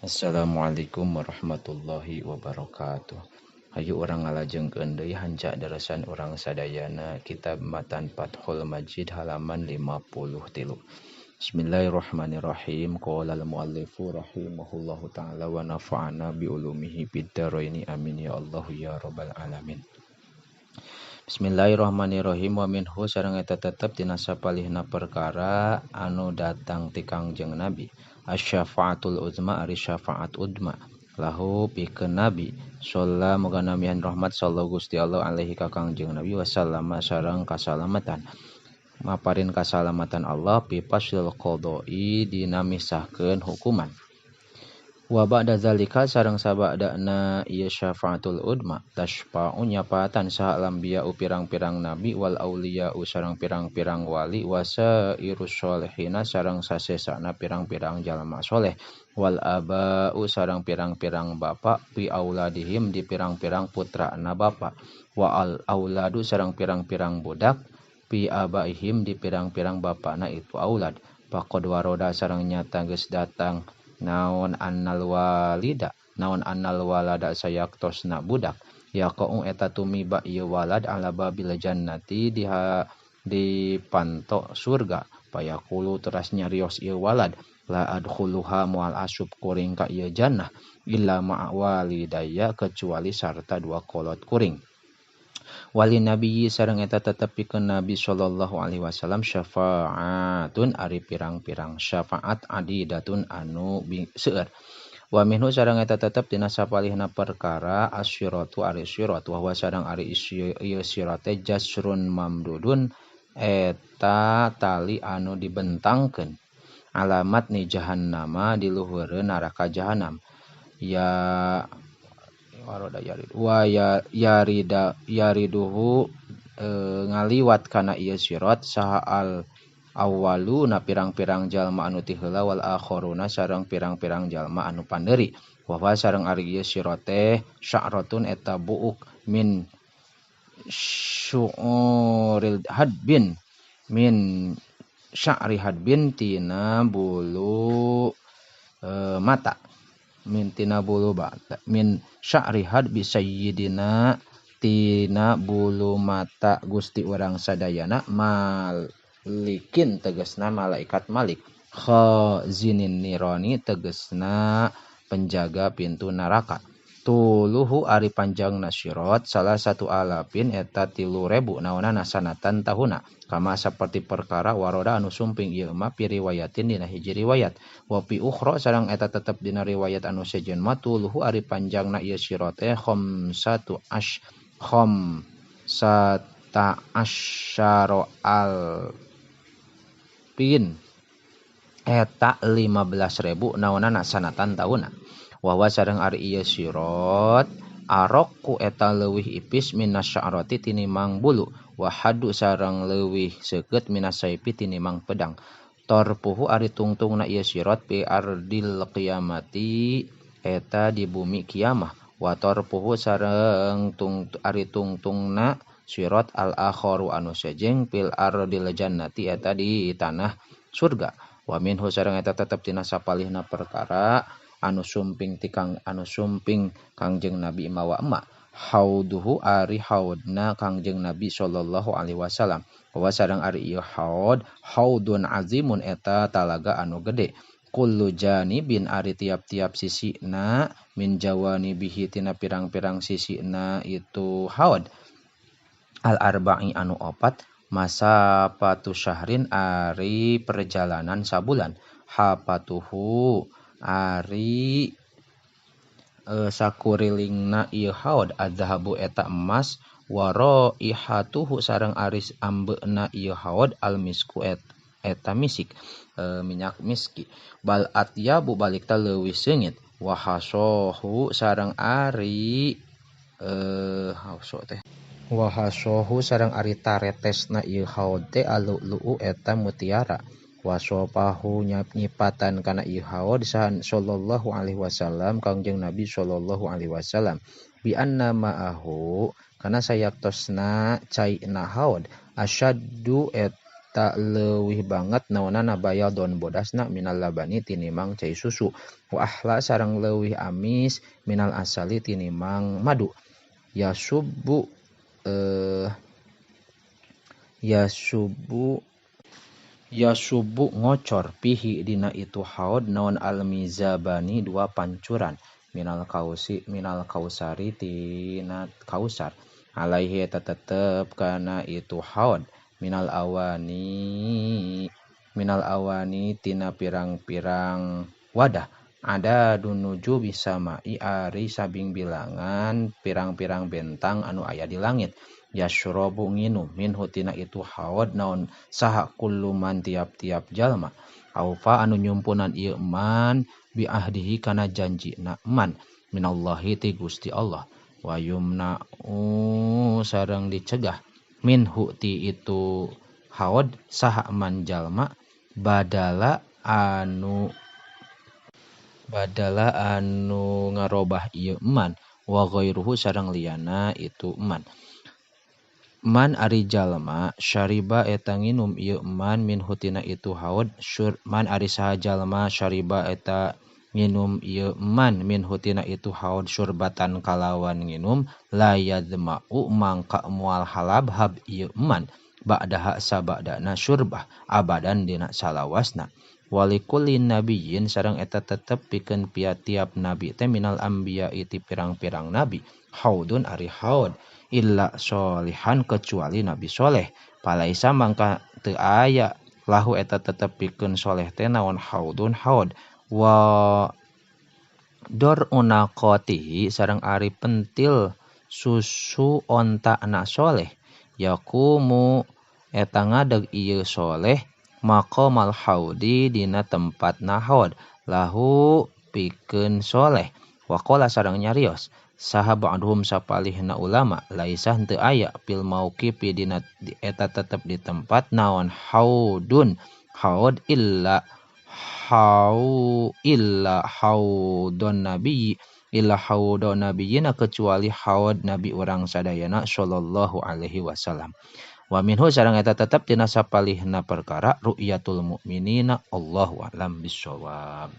Assalamualaikum warahmatullahi wabarakatuh. Hayu urang ngalajengkeun deui hanca darasan urang sadayana kitab Matan Fathul Majid halaman 53. Bismillahirrahmanirrahim. Qala al-muallifu rahimahullahu taala wa nafa'ana bi ulumihi fid dharaini amin ya Allah ya rabbal alamin. Bismillahirrahmanirrahim. Wa minhu sareng eta tetep tina sapalihna perkara anu datang ti Kangjeng Nabi. Asyafaatul uzma ari syafaat udma lahu pikeun Nabi sholla muga namian rahmat sallallahu Gusti Allah alaihi ka Kangjeng Nabi wasallama sareng kasalamatan maparin kasalamatan Allah fi faslil qada'i dina misahkeun hukuman. Wa ba'da zalika sareng sabadana ieu syafaatul udma tashfa'u nyapatan saha lambiya pirang-pirang nabi wal auliya sareng pirang-pirang wali wasairus sholihina sareng sasesana pirang-pirang jalma soleh wal aba'u sareng pirang-pirang bapa fi auladihim di pirang-pirang putrana bapa wa al auladu sareng pirang-pirang budak fi abaihim di pirang-pirang bapana itu aulad. Faqad waroda sareng nyata geus datang naon annal walida naon annal walada sayaktosna budak yaqau eta tumiba ieu walad ala babil jannati di panto surga payaqulu teras nyarios ieu walad la adkhuluha moal asup kuring ka ieu jannah illa ma'a walidayya kecuali sarta dua kolot kuring. Wali nabiyyi sareng eta tetep pikeun Nabi sallallahu alaihi wasallam syafaatun ari pirang-pirang syafaat adidatun anu seueur. Wa minhu sareng eta tetep tina sapalihna perkara asyiratu ari syirat wa huwa sareng ari ieu syirat teh jasrun mamdudun eta tali anu dibentangkeun alamat ni jahannama di luhureun neraka jahanam ya waroda yarid wa ya yarida yariduhu ngaliwat kana ieu sirat saha al awwaluna pirang-pirang jalma anu ti heula wal akharuna sareng pirang-pirang jalma anu pandeuri wa huwa sareng ari ieu sirat teh sya'ratun eta buuk min syu'uril hadbin min sya'ri hadbin tina bulu mata min tina bulu bata min sya'ri hadbi sayyidina tina bulu mata Gusti urang sadayana malikin tegesna malaikat malik khazinin nirani tegesna penjaga pintu neraka. Tuluhu ari panjangna sirat salah satu alapin eta 3.000 naonana sanatan tahuna kama saperti perkara waroda anu sumping ieu mah pi riwayatin dina hiji riwayat wa pi ukhra sareng eta tetep dina riwayat anu sejen mah tuluhu ari panjangna ieu sirat teh khamsatu ash khamsata asyara alpin eta 15.000 naonana sanatan tahuna. Wa sareng ari ieu sirat araqu eta leuwih ipis minasya'rati tinimang bulu wa hadu sareng leuwih seukeut minasaipi tinimang pedang. Torpuhu ari tungtungna ieu sirat fi ardil qiyamati eta di bumi kiamah wa torpuhu sareng ari tungtungna sirat al akharu anu sejeng fil ardil jannati eta di tanah surga. Wa minhu sareng eta tetep tina sapalihna perkara anu sumping tikang anu sumping Kangjeng Nabi mawa emak hauduhu ari haudna Kangjeng Nabi sallallahu alaihi wasallam wa sareng ari ieu haud haudun azimun eta talaga anu gede kullu janibin ari tiap-tiap sisina min jawanibihi tina pirang-pirang sisina itu haud al arba'i anu opat masafatu syahrin ari perjalanan sabulan hafatuhu ari sakurilingna ieu haud azhabu eta emas wa raihatuhu sareng aris ambeuna ieu haud almisku eta misik minyak miski bal atyabu balik ta leuwih seungit wa hasohu sareng ari haso teh wa hasohu sareng ari taretesna ieu haud teh alulu eta mutiara wasopahu nyipatan kana ieu haud sahan sallallahu alaihi wasallam Kangjeng Nabi sallallahu alaihi wasallam bi anna ma'ahu kana sayaktosna caina haud asyaddu eta leuwih banget naonana bayadon bodasna minal labani tinimang cai susu wa ahla sareng leuwih amis minal asali tinimang madu yasubbu yasubbu ngocor pihi dina itu haud naon almizabani dua pancuran minal kausi minal kausari tina kausar alaihi eta tetep kana itu haud minal awani tina pirang-pirang wadah ada dunuju bisa mai ari sabing bilangan pirang-pirang bentang anu aya di langit yashrobu nginum minhu tina itu haud naon saha kulluman tiap-tiap jalma aufa anu nyumpunan ieu man bi ahdihi kana janjina man minallahi ti Gusti Allah wa yumna'u sareng dicegah minhu ti itu haud saha man jalma badala anu ngarobah ieu man wa ghairuhu sareng liyana itu man man ari jalma syariba eta nginum ieu man minhu tina itu haud man ari saha jalma syariba eta nginum ieu man minhu tina itu haud syurbatan kalawan nginum la yadma'u mangka moal halabhab ieu man ba'daha sabadana syurbah abadan dina salawasna walikulli nabiyyin sareng eta tetep pikeun tiap nabi teh minal anbiya ti pirang-pirang nabi haudun ari haud illa sholihan kecuali nabi soleh palaisa mangka teu aya lahu eta tetep pikeun soleh teh naon haudun haud wa dorunaqatihi sareng ari pentil susu onta anak soleh yakumu eta ngadeg ieu soleh maqamal haudi dina tempatna haud lahu pikeun soleh waqala sareng nyarios saha ba'dhum sapalihna ulama laisa henteu aya fil mauqifi dina eta tetep di tempat naon haudun haud illa haudun nabi illa haudun nabiyina kecuali haud nabi urang sadayana sallallahu alaihi wasallam wa minhu sareng eta tetep dina sapalihna perkara ru'yatul mukminina Allahu a'lam bissawab.